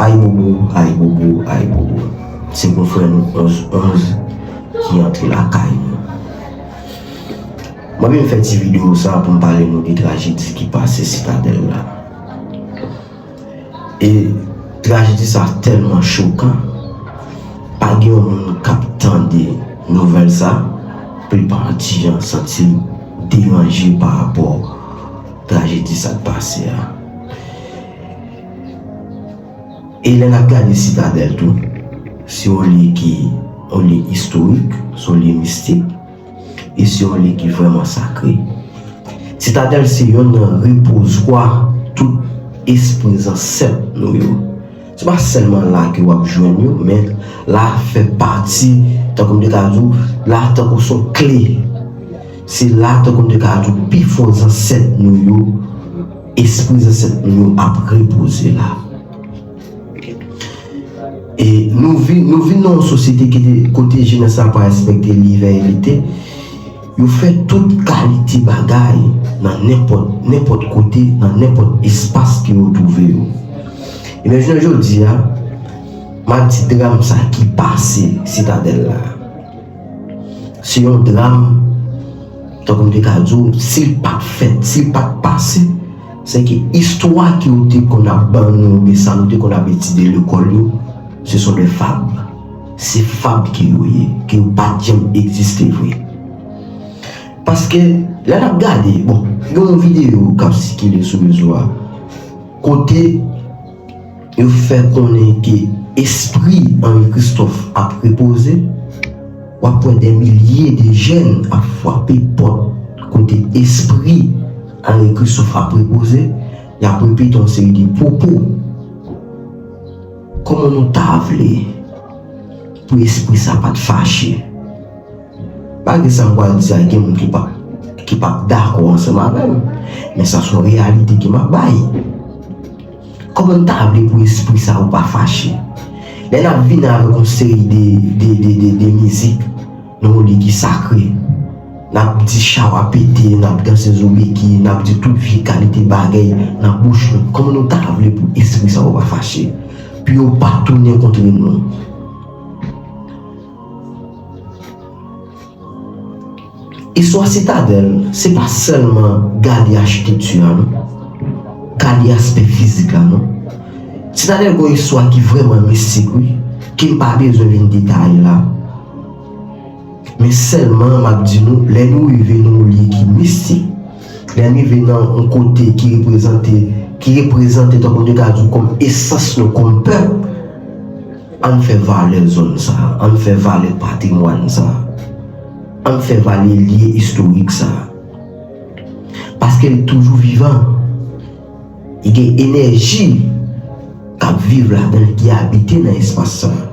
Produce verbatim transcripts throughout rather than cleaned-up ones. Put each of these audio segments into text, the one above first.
Ayibobo, ayibobo, ayibobo. Se gwo frè nou onz onz ki antre lakay nou. Mwen vin fè ti videyo sa pou m pale nou de trajedi ki pase Sitadèl la. E trajedi sa tèlman chokan, pa gen yon moun k ap tande nouvèl sa pou l pa yon ti jan santi l deranje pa rapò trajedi sa k pase a. E lè n ap gade Sitadèl tou, se yon lye ki, yon lye istorik, se yon lye mistik, e se yon lye ki vrèman sakre. Sitadèl se yonn nan repozwa tout espri zansèt nou yo. Se pa sèlman la ke w ap jwenn yo, men la fè pati, tankou m te ka di w, la tankou se yon kle. Se la, tankou m te ka di w, pifò zansèt nou yo, espri zansèt nou yo ap repoze la. E nou vi-, nou vin nan yon sosyete ki te, kote jenès la pa respekte li, verite. Yo fè tout kalite bagay nan nenpòt, nenpòt kote, nan nenpòt espas ke yo twouve yo. Ebyen, jounen jodi a, m ap di dram sa ki pase Sitadèl la. Se yon dram, tankou m te ka di w, si l pa t fèt, si l pa t pase, se ke istwa ke yo te konn ap ban nou, oubyen sa nou te konn ap etidye lekòl yo, ce sont des fables. Se fab ke yo ye, ke yo pa t janm egziste vre. Paske, lè n ap gade, bon, gen yon videyo k ap sikile sou rezo a, kote yo fè konnen ke espri Henri Christophe ap repoze, w ap wè dè milye de jèn ap frape pòt kote espri Henri Christophe ap repoze, y ap repete yon seri de pwopo. Kòman nou ta vle pou espri sa pa t fache? Malgre sa m pral di a, gen moun ki pa, ki p ap dakò ansanm avè m, men sa se yon reyalite ke m ap bay. Kòman n ta vle pou espri sa yo pa fache? Lè n ap vini avèk yon seri de, de, de, de, de mizik, nan yon lye ki sakre, n ap di chawa pete, n ap danse zobeki, n ap di tout vye kalite bagay nan bouch nou. Kòman nou ta vle pou espri sa yo pa fache? Pou yo pa tounen kontre nou. Istwa Sitadèl, se pa sèlman gade achitekti a, non. Gade aspè fizik la, non. Sitadèl gon istwa ki vrèman mistik, wi, ke m pa bezwen vin detaye la. Men sèlman, m ap di nou, lè nou rive nan yon lye ki mistik, lè n rive nan yon kote ki reprezante, ki reprezante, tankou nou te ka di w, kòm esans nou, kòm pèp, ann fè vale zòn sa a, ann fè vale patrimwàn sa a, ann fè vale lye istorik sa a. Paske l toujou vivan. Li gen enèji k ap viv ladan l, ki abite nan espas sa a.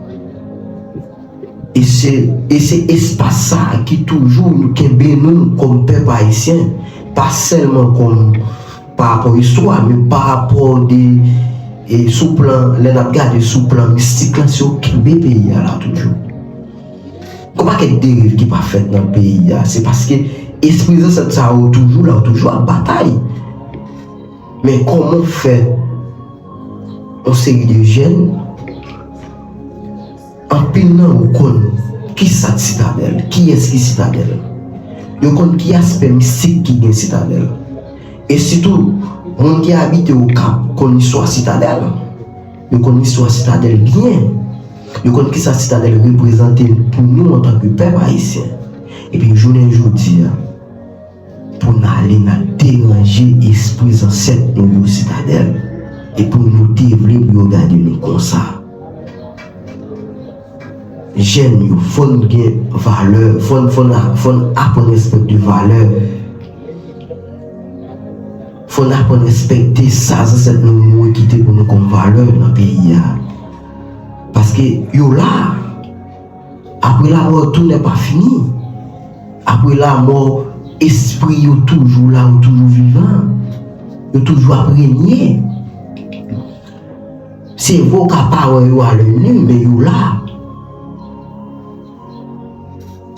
E se, e se espas sa a ki toujou kenbe nou kòm pèp ayisyen, pa sèlman kòm pa rapò istwa, men pa rapò de, e sou plan, lè n ap gade sou plan mistik la, se yo kenbe peyi a la toujou. Gon pakèt deriv ki pa fèt nan peyi a, se paske espri zansèt sa yo toujou la, yo toujou ap batay. Men kòman w fè yon seri de jèn, anpil nan yo konn kisa k Sitadèl, kiyès ki Sitadèl. Yo konn ki aspè mistik ki gen Sitadèl. E sitou, moun ki abite Okap konn istwa Sitadèl. Yo konn istwa Sitadèl byen. Yo konn kisa Sitadèl reprezante pou nou antanke pèp ayisyen. Epi jounen jodi a, pou n ale n al deranje espri zansèt nou yo Sitadèl, e pou nou te vle pou yo gade nou konsa. Jèn yo, fò n gen valè, fò n, fò n, fò n aprann respekte valè. Fò n aprann respekte sa zansèt nou mouri kite pou nou kòm valè nan peyi a. Paske yo la. Apre lanmò, tout n'est pas fini. Apre lanmò, espri yo toujou la, yo toujou vivan. Yo toujou ap renye. Se vre w ka pa wè yo a lè ni, men yo la.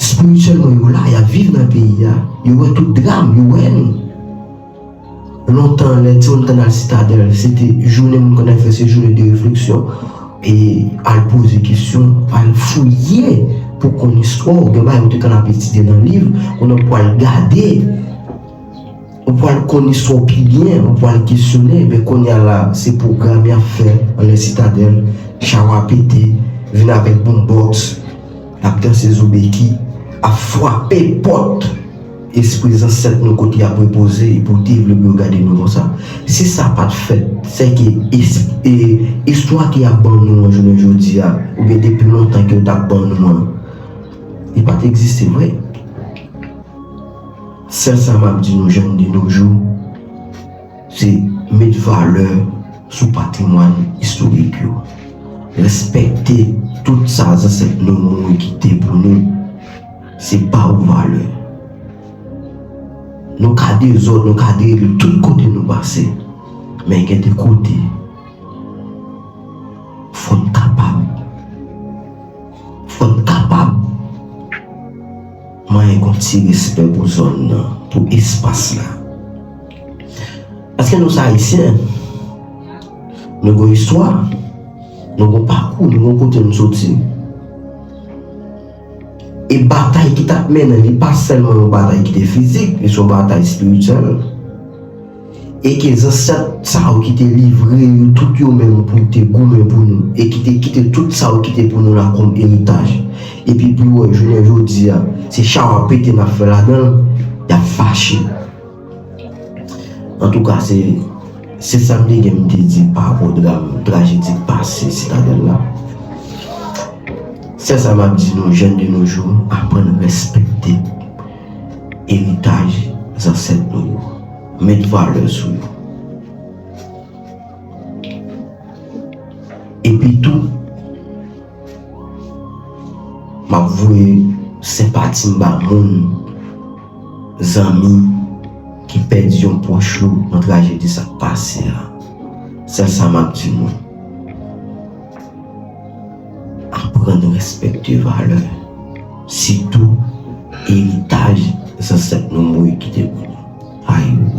Espirityèlman, yo la, y ap viv nan peyi a. Yo wè tout dram, yo wè nou. Lontan, lè timoun konn al Sitadèl, se te jounen moun konn al fè, se jounen de refleksyon. E al poze kesyon, al fouye pou konn istwa w. Gen bagay ou te konn ap etidye nan liv, kounye a w pral gade, ou pral konn istwa w pi byen, ou pral kesyone. Men kounye a la, se pwogram y ap fè anlè Sitadèl, chawa pete, vin avèk boombox, ap danse zoubeki, ap frape pòt espri zansèt nou kote y ap repoze epi w devlope w gade nou konsa. Si sa pa t fèt, sèke es- e- istwa ke y ap ban nou an jounen jodi a, oubyen depi lontan ke yo t ap ban nou an, li pa t egziste vre. Sèl sa m ap di nou jèn de nos jours, se met valè sou patrimwàn istorik yo. Respekte tout sa zansèt nou mouri kite pou nou. Se ba yo valè. Nou ka dezòd, nou ka derele tout kote nou pase. Men gen de kote, fò n kapab. Fò n kapab manyen yon ti respè pou zòn nan, pou espas la. Paske nou se Ayisyen, nou gen istwa, nou gen pakou, nou gen kote nou soti. E batay ki t ap mennen, li pa sèlman yon batay ki te fizik, li se yon batay espirityèl. E ke zansèt sa yo ki te livre yo tout yo menm pou te goumen pou nou, e ki te kite tout sa yo kite pou nou la kòm eritaj. Epi pou yo wè jounen jodi a, se chawa pete n ap fè ladan l, y ap fache. Antouka, se se sa m te gen m te di pa rapò dram trajedi k pase Sitadèl la. Sèl sa m ap di nou, jèn de nos jours, aprann respekte eritaj zansèt nou yo. Met valè sou yo. Epi tou, m ap voye senpati m ba moun, zanmi ki pèdi yon pwòch yo nan trajedi sa k pase a. Sèl sa m ap di nou. Aprann respekte valè, sitou eritaj zansèt nou mouri kite pou nou. Ayou.